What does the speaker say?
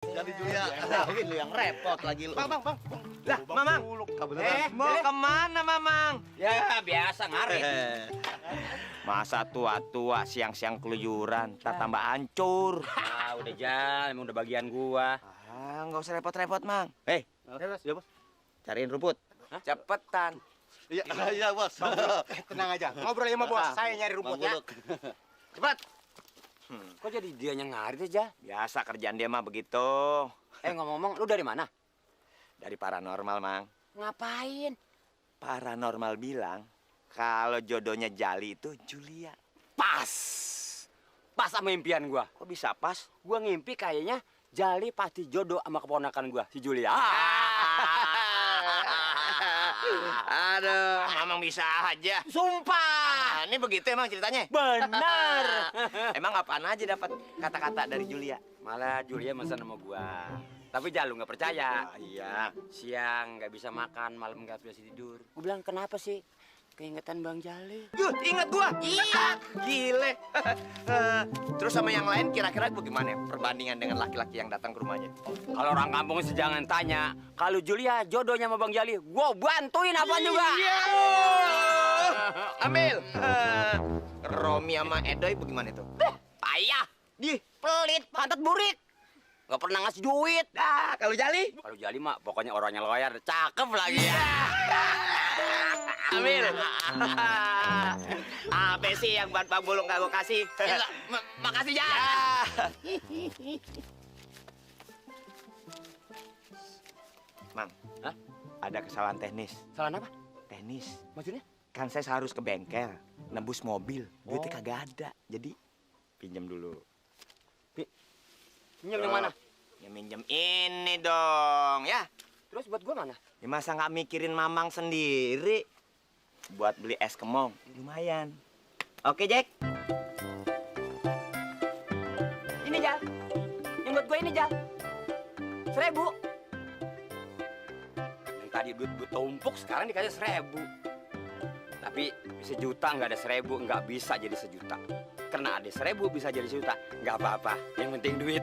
Jadi Julia. Ini lu yang repot lagi lu. Bang. Lah, Mamang. Mau kemana, Mamang? Ya biasa ngarit. Masa tua-tua siang-siang keluyuran, tak tambah hancur. Ah, udah jalan, emang udah bagian gua. Nggak usah repot-repot, Mang. Hei, Ya, Bos. cariin rumput. Cepetan. Iya, Bos. Tenang aja, ngobrol sama bos. Saya nyari rumput ya. Cepat. Kok jadi dia yang ngarit aja? Biasa kerjaan dia mah begitu. Ngomong-ngomong, lu dari mana? Dari paranormal, Mang. Ngapain? Paranormal bilang kalau jodohnya Jali itu Julia. Pas. Pas sama impian gua. Kok bisa pas? Gua ngimpi kayaknya Jali pasti jodoh sama keponakan gua, si Julia. Aduh, Mamang bisa aja. Sumpah. Ini begitu emang ceritanya? Benar. Emang apaan aja dapat kata-kata dari Julia? Malah Julia mesen sama gua. Tapi Jal, lu nggak percaya. Iya. Siang nggak bisa makan, malam nggak bisa tidur. Gua bilang kenapa sih? Keingetan Bang Jali. Ingat gua. Iya. Gile. Terus sama yang lain kira-kira bagaimana perbandingan dengan laki-laki yang datang ke rumahnya? Kalau orang kampung sih jangan tanya. Kalau Julia jodohnya sama Bang Jali, gua bantuin apa juga. Iya. Ambil. Romi sama Edoy bagaimana itu? Payah. Pelit, pantat burik. Gak pernah ngasih duit. Kalau Jali? Kalau Jali mah pokoknya orangnya loyal, cakep lagi ya. Ambil. Apa sih yang buat Bang Bulung gak gue kasih? Makasih ya. Mang, Hah? ada kesalahan teknis. Salah apa? Teknis. Maksudnya? Kan saya harus ke bengkel, nebus mobil. Duitnya kagak ada. Jadi pinjam dulu. Minjem yang mana? Ya minjem ini dong, ya. Terus buat gua mana? Ya masa nggak mikirin Mamang sendiri? Buat beli es kemong, lumayan. Oke, Jack. Ini Jal. Yang buat gua ini Jal. 1.000. Yang tadi duit gua tumpuk, sekarang dikasih 1.000. Tapi 1 juta nggak ada 1.000, nggak bisa jadi 1 juta. Karena ada 1.000 bisa jadi 1 juta, nggak apa-apa. Yang penting duit.